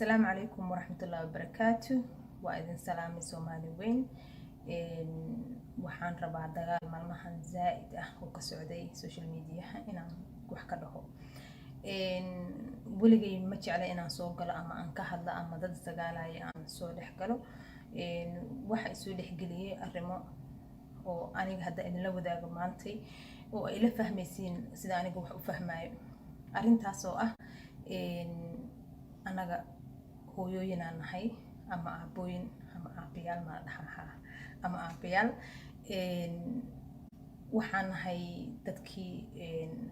Asalaamu calaykum waraxmatullahi wabarakaatu. Waa idin salaamay, Soomaali weyn. Waxaan rabaa dagaal maalmahan zaa'id ah oo ka socday social mediaha inaan wax ka dhaho. Weligay ma jecla inaan soo galo ama aan ka hadlo ama dad isdagaalaya aan soo dhex galo. Waxa isoo dhexgeliyey arrimo oo aniga hadda idinla wadaago maantay oo ay ila fahmaysiin sida aniga wax u fahmayo. Arrintaas oo ah, annaga hooyooyinaan nahay ama aabooyin ama aabayaal, ma dhahaa, ama aabayaal. Waxaan nahay dadkii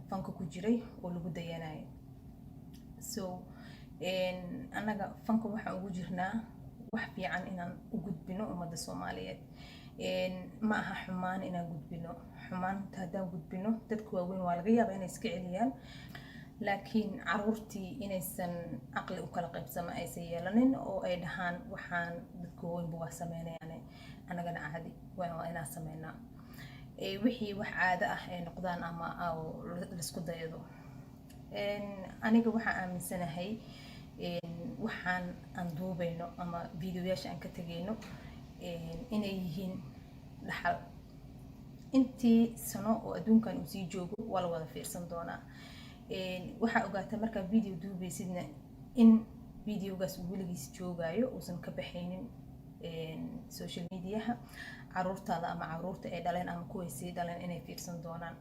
fanka ku jiray oo lagu dayanayo. So annaga fanka waxaan ugu jirnaa wax fiican inaan u gudbino ummadda Soomaaliyeed. Ma aha xumaan inaan gudbino. Xumaanta haddaan gudbino, dadka waaweyn waa laga yaabaa inay iska celiyaan, laakiin caruurtii inaysan caqli u kala qaybsama aysan yeelanin oo ay dhahaan, "Waxaan dadka waaweynba waa sameynayaan, annagana caadi waa inaan sameynaa." Wixii wax caado ah ay noqdaan ama laisku dayado. Aniga waxaan aaminsanahay waxaan aan duubayno ama videoyaasha aan ka tegayno inay yihiin dhaxal. Intii sano oo adduunkan uu sii joogo waa la wada fiirsan doonaa. Waxaa ogaata markaa video duubaysidna in videogaas uu weligiis joogayo, uusan ka baxaynin social mediaha, caruurtaada ama caruurta ay dhaleen ama kuway sii dhaleen inay fiirsan doonaan.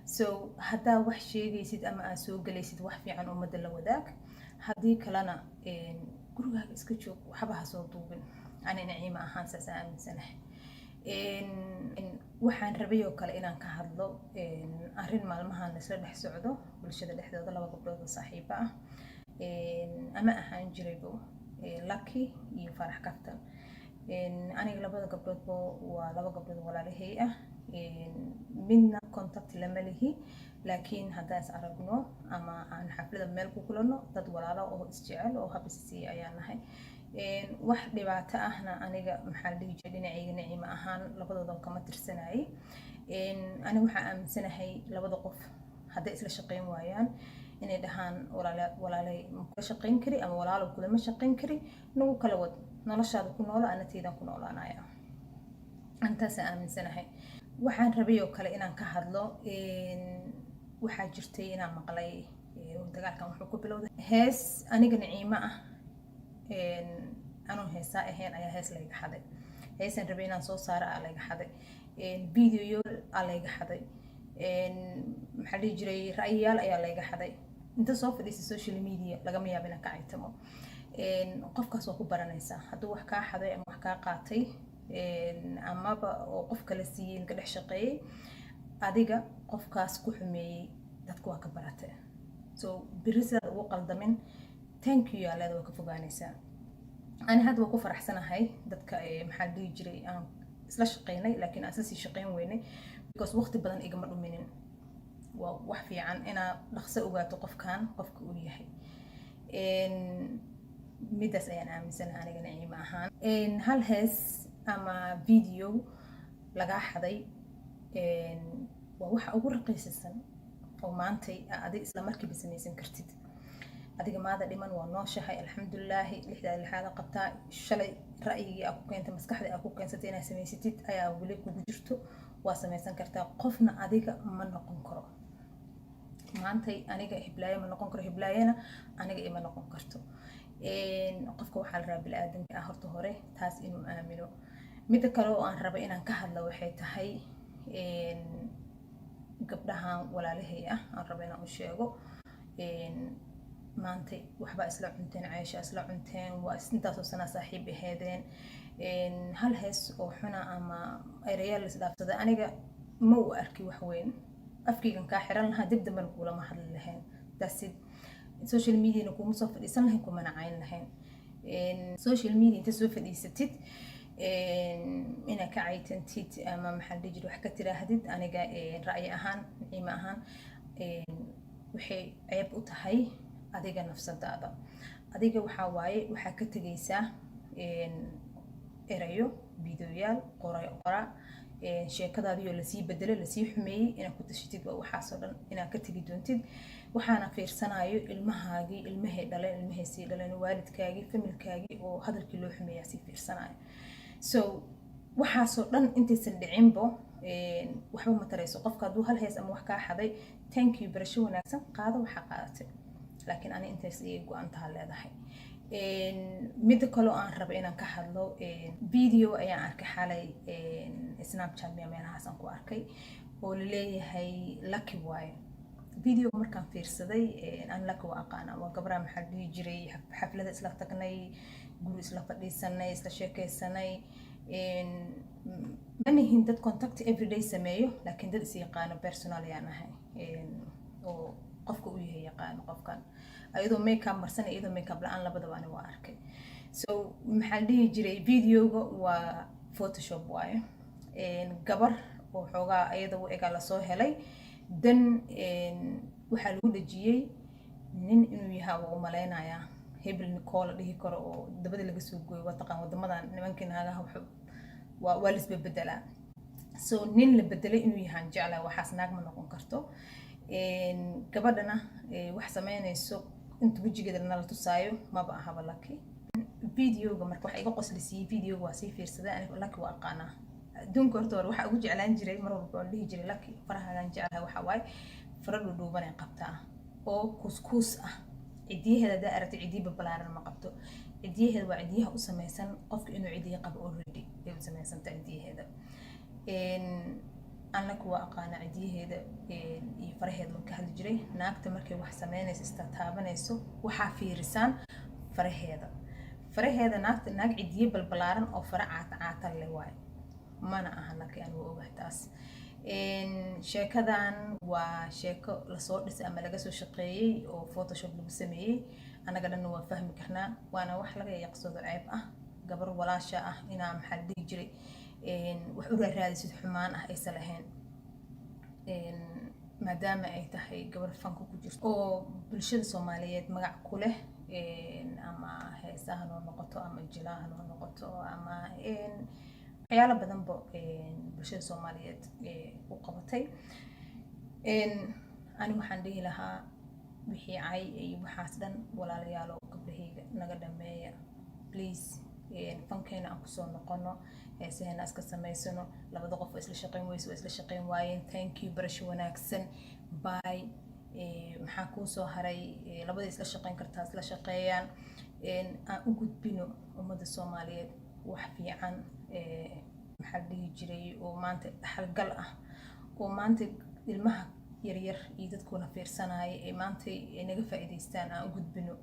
So haddaa wax sheegaysid ama aad soo gelaysid, wax fiican ummadda la wadaag. Haddii kalena gurigaaga iska joog, waxba ha soo duubin. Ani Naciima ahaan saasaan aaminsanahay. Waxaan rabay oo kale inaan ka hadlo arrin maalmahan laisla dhex socdo bulshada dhexdooda, laba gabdhood oo saaxiibo ah ama ahaan jiraybo, Lucky iyo Farax Kaftan. Aniga labada gabdhoodba waa laba gabdhood walaalahay ah. Midna contact lama lihi, laakiin haddaan is aragno ama aan xaflada meel ku kulanno, dad walaalo oo isjecel oo habisisiiya ayaan nahay. Wax dhibaato ahna aniga, maxaa la dhihi jiray, dhinacayga Naciima ahaan labadooda kama tirsanayay. Aniga waxaan aaminsanahay labada qof hadday isla shaqayn waayaan inay dhahaan, "Walaalay, ma kula shaqayn kari," ama "Walaalow, kulama shaqayn kari, nagu kala wad, noloshaada ku noola, anateydan ku noolaanaya." Intaasaan aaminsanahay. Waxaan rabay oo kale inaan ka hadlo, waxaa jirtay inaan maqlay dagaalkan wuxuu ku bilowday hees aniga Naciimo ah anuu heesaa ahayn ayaa hees layga xaday. Heesaan rabay inaan soo saaro aa layga xaday, videoyo aa layga xaday, maxaa dhihi jiray, ra'yiyaal ayaa layga xaday. Inta soo fadhiisa social media lagama yaabo inaan ka caytamo. Qofkaas waa ku baranaysaa hadduu wax kaa xaday ama wax kaa qaatay amaba oo qof kala siiyey, ka dhex shaqeeyey, adiga qofkaas ku xumeeyey, dadka waa ka baratay. So beri sidaad ugu qaldamin, thank you yaa leeda, waa ka fogaanaysaa. Ani hadda waa ku faraxsanahay dadka, maxaa la dhihi jiray, aan isla shaqeynay laakiin aan isla sii shaqeyn weynay, because waqti badan igama dhuminin. Waa wax fiican inaad dhaqso ogaato qofkan qofka uu yahay. Midaas ayaan aaminsanahay aniga Naciimo ahaan. Hal hees ama video lagaa xaday waa waxa ugu raqiisisan oo maantay adig isla markiiba samaysan kartid. Adiga maada dhiman, waa nooshahay, alxamdulilaahi, lixdaa lixaada qabtaa. Shalay ra'yigii aa ku keentay, maskaxdii aa ku keensatay inaad samaysatid ayaa weli kugu jirto, waa samaysan kartaa. Qofna adiga ma noqon karo. Maantay aniga hiblaayo ma noqon karo, hiblaayana aniga ima noqon karto. Qofka waxaa la rabaa bini-aadanka ah horta hore taas inuu aamino. Midda kale oo aan raba inaan ka hadla waxay tahay gabdhahan walaalahay ah aan raba inaan u sheego: maantay waxbaa isla cunteen, ceesha isla cunteen, waa intaasoo sanaa saaxiib aheedeen. Hal hees oo xuna ama erayaal isdhaafsaday aniga ma u arki wax weyn. Afkaygan kaa xiran lahaa, dib dambena kuulama hadli lahayn. That's it. Social mediana kuma soo fadhiisan lahayn, kumana cayn lahayn. Social media inta soo fadhiisatid inaad ka caytantid ama, maxaa la dhihi jiray, wax ka tiraahdid, aniga ra'yi ahaan, Naciimo ahaan, waxay ceeb u tahay adiga nafsadaada. Adiga waxaa waaye waxaa ka tegaysaa erayo, videoyaal, qora sheekadaadiyoo lasii bedelay, lasii xumeeyey. Inaad ku tashatid waa waxaasoo dhan inaad ka tegi doontid. Waxaana fiirsanayo ilmahaagii, ilmahay dhaleen, ilmahay sii dhaleen, waalidkaagii, familkaagii oo hadalkii loo xumeeyaa sii fiirsanayo. So waxaasoo dhan intaysan dhicinbo, waxba ma tarayso. Qofka hadduu hal hees ama wax kaa xaday, thank you, barasho wanaagsan, qaado waxaa qaadatay, laakiin ani intaas iyay go-antaha leedahay. Midda kaloo aan raba inaan ka hadlo, video ayaan arkay xalay, Snapchat miya, meelahaas aan ku arkay, oo laleeyahay Lucky waayo. Video markaan fiirsaday, aan Lucky waa aqaana, waa gabraa, maxaa dhihi jiray, xaflada isla tagnay, guri isla fadhiisanay, isla sheekaysanay. Ma nihin dad contact everyday sameeyo, laakiin dad is yaqaano personal ayaan ahay, oo qofka uu yahay yaqaano. Qofkan ayadoo makeup marsan, iyadoo makeup la-aan, labadaba ani waa arkay. So maxaa la dhihi jiray, videoga waa Photoshop waayo. Gabar oo xoogaa ayada u egaa lasoo helay, dan waxaa lagu dhejiyey nin inuu yahaa waa u malaynayaa, hebel Nicola dhihi karo, oo dabada laga soo gooyo. Waa taqaan wadamadan nimankii naagaha waa laisbebedelaa. So nin la bedelay inuu yahaan jeclaa. Waxaas naag ma noqon karto. Gabadhana wax sameynayso inta wejigeeda nala tusaayo maba ahaba Lucky. Videoga marka waxa iga qoslisiiyey, videoga waa sii fiirsaday. Aniga Lucky waa aqaanaa. Adduunka horta hore waxaa ugu jeclaan jiray, mar walba oon dhihi jiray Lucky farahaagaan jeclahay, waxaa waaye fara dhuudhuubanay qabtaa oo kuuskuus ah. Cidiyaheeda haddaa aragtay, cidiya babalaaran ma qabto. Cidiyaheeda waa cidiyaha u samaysan qofka inuu cidiya qabo already ay u samaysanta cidiyaheeda. Annaku waa aqaana cidiyaheeda iyo faraheeda. Waan ka hadli jiray, naagta markay wax sameynayso, istataabanayso, waxaa fiirisaan faraheeda. Faraheeda naagta naag cidiye balbalaaran oo fara caata caata leh waayo, mana aha Lucky. Anigu ogahay taas. Sheekadan waa sheeko lasoo dhisay ama laga soo shaqeeyey oo Photoshop lagu sameeyey. Annaga dhanna waa fahmi karnaa, waana wax laga yaqsado, ceeb ah, gabar walaasha ah inaa, maxaa la dhihi jiray, wax u raaraadisid xumaan ah aysan lahayn, maadaama ay tahay gabar fanka ku jirto oo bulshada Soomaaliyeed magac ku leh, ama heesaha noo noqoto ama jilaha noo noqoto ama waxyaalo badanba bulshada Soomaaliyeed u qabatay. Ani waxaan dhihi lahaa, wixii cay iyo waxaas dhan, walaalayaalo, gabdhahayga, naga dhameeya please. Fankeena aan kusoo noqono, heesaheena iska samaysano. Labada qof waa isla shaqayn weyse, waa isla shaqayn waayeen. Thank you, barasho wanaagsan, bye. Maxaa kuu soo haray? Labada isla shaqayn kartaa, isla shaqeeyaan. Aan u gudbino ummadda Soomaaliyeed wax fiican, maxaa la dhihi jiray, oo maanta dhaxalgal ah, oo maanta ilmaha yaryar iyo dadkuna fiirsanaya ee maanta ay naga faa'iidaystaan aan u gudbino,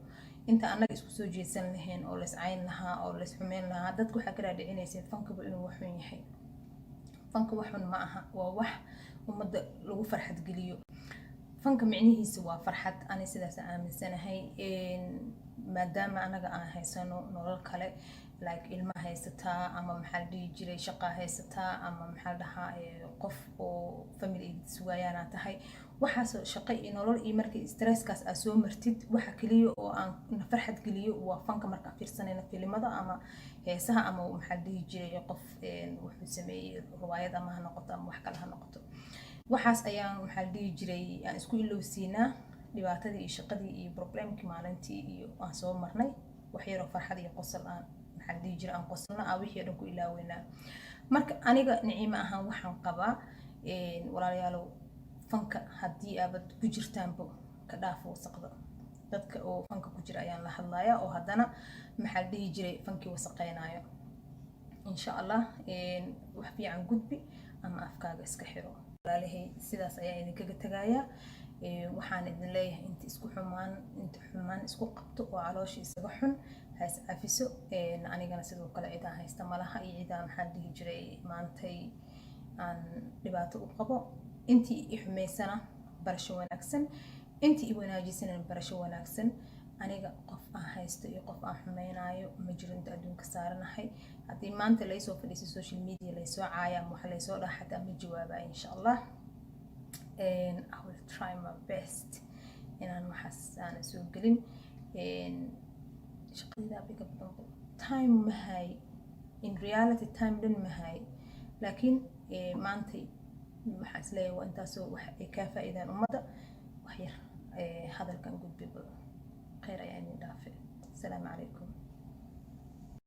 inta annaga isku soo jeedsan lahayn oo lays cayn lahaa oo lays xumeyn lahaa. Dadka waxaa ka dhaadhicinaysa fankaba inuu wax xun yahay. Fanka wax xun ma aha, waa wax ummadda lagu farxad geliyo. Fanka micnihiisa waa farxad, ani sidaas aaminsanahay. Maadaama anaga aan haysano nolol kale, like ilma haysataa ama, maxaa la dhihi jiray, shaqa haysataa ama, maxaa la dhahaa, qof oo family ay sugayaana tahay, waxaasoo shaqo iyo nolol iyo markii stresskaas aad soo martid, waxa keliya oo aan na farxad geliyo waa fanka. Markaan fiirsanayna filimada ama heesaha ama, maxaa la dhihi jiray, qof wuxuu sameeyey, riwaayad ama ha noqoto ama wax kale ha noqoto, waxaas ayaan, maxaa la dhihi jiray, aan isku ilowsiinaa dhibaatadii iyo shaqadii iyo problemkii maalintii iyo aan soo marnay. Wax yaroo farxad iyo qosol aan, maxaa la dhihi jiray, aan qosolna ah, wixii o dhan ku ilaaweynaa. Marka aniga Niciimo ahaan waxaan qabaa, walaalayaalow, fanka haddii aabad ku jirtaanba, ka dhaafo wasaqda. Dadka oo fanka ku jira ayaan la hadlayaa, oo haddana, maxaa la dhihi jiray, fankii wasaqeynayo. Insha Allah wax fiican gudbi ama afkaaga iska xiro. Walaalahay, sidaas ayaan idinkaga tagayaa. Waxaan idin leeyahay, inta isku xumaan, inta xumaan isku qabto oo caloosha isaga xun, ha is cafiso. Anigana sidoo kale cidaan haysta malaha iyo cidaan, maxaa dhihi jiray, maantay aan dhibaato u qabo. Intii i xumaysana barasho wanaagsan, intii i wanaajisana barasho wanaagsan. Aniga qof aan haysto iyo qof aan xumeynaayo ma jiro inta adduunka saaranahay. Haddii maanta laysoo fadhiiso social media, laysoo caaya ama waxa laysoo dhaha, xataa ma jawaabaya. Insha Allah I will try my best inaan waxaas aanan soo gelin. Shaqadayda biga badan, time ma hay, in reality time dhan ma hay, laakiin maantay waxaan isleeyahay waa intaasoo wax ay kaa faa'iidaan ummadda wax yar. Hadalkan gudbiba. Kheyr ayaa idin dhaafe. Asalaamu calaykum.